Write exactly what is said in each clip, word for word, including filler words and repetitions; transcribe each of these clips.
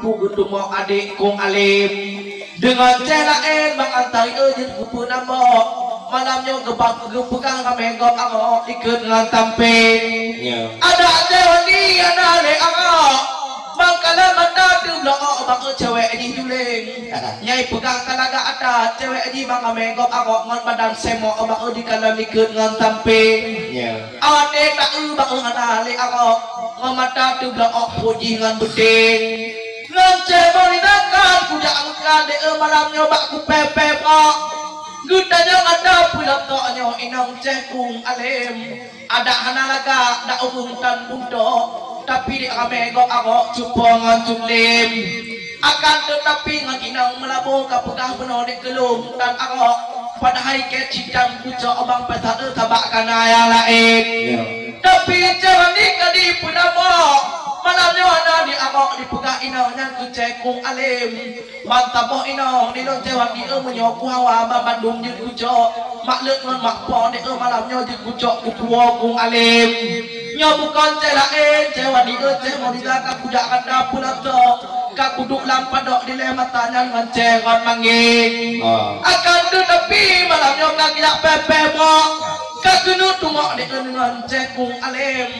Ku geutumo adék kong além. Deungon céh laén bak antai eu jeuet geupeunambok. Malam nyoe geubak geupeugah ramé gob angok dikeue ngon tampé. Ya. Adak céh wani hana lé angok. Bang kalon mata teubloe bak cewek jih juléng. Nyai peugah ka lagak adat cewek jih bak ramé gob angok ngon badan semok bak dikalon dikeue ngon tampé. Ya. Até taeu bak hana lé angok. Ngon mata teubloe puji ngon beuting. Ngon céh Maulida kan kujak angkat deh malam nyoe bak kupée-pée bak. Geutanyong ada peulom tok nyoe inong céh kong além. Adak hana lagak dak ureuëng tan buntok. Tapi dek ramé gob angok cupo ngon cuklém. Akan teutapi ngon inong meulaboh ka peugah bunoe dek keulom tan angok. Padahai keu cidang kucok bang peusae tabak kana nyang laén. Ya. Tapi céh wani ka dipeunambok. Malam nyoe hana di angok dipeugah inong nyan keu céh kong além. Ban saboh inong di lôn céh wani eu meunyoe ku hawa ban bandum jeuet kucok. Mak leuet ngon mak po deh eu malam nyoe jeuet kucok kupuwoe kong além. Nyoe bukon céh laén, céh wani eu céh Maulida ka kujak gata peulom tok. Ka kuduek lam padok dilée mata nyan ngon céh ngon manggeng. Ah. Akan teutapi malam nyoe ka geujak pée-pée bak. Ka keuneuk teumok deh ngon céh kong além.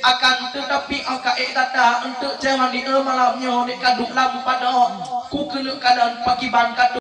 Akan teutapi 'oh ka ék gata eunteuk céh wani eu malam nyoe dek ka duek lam padok. Ku keuneuk kalon pakiban ka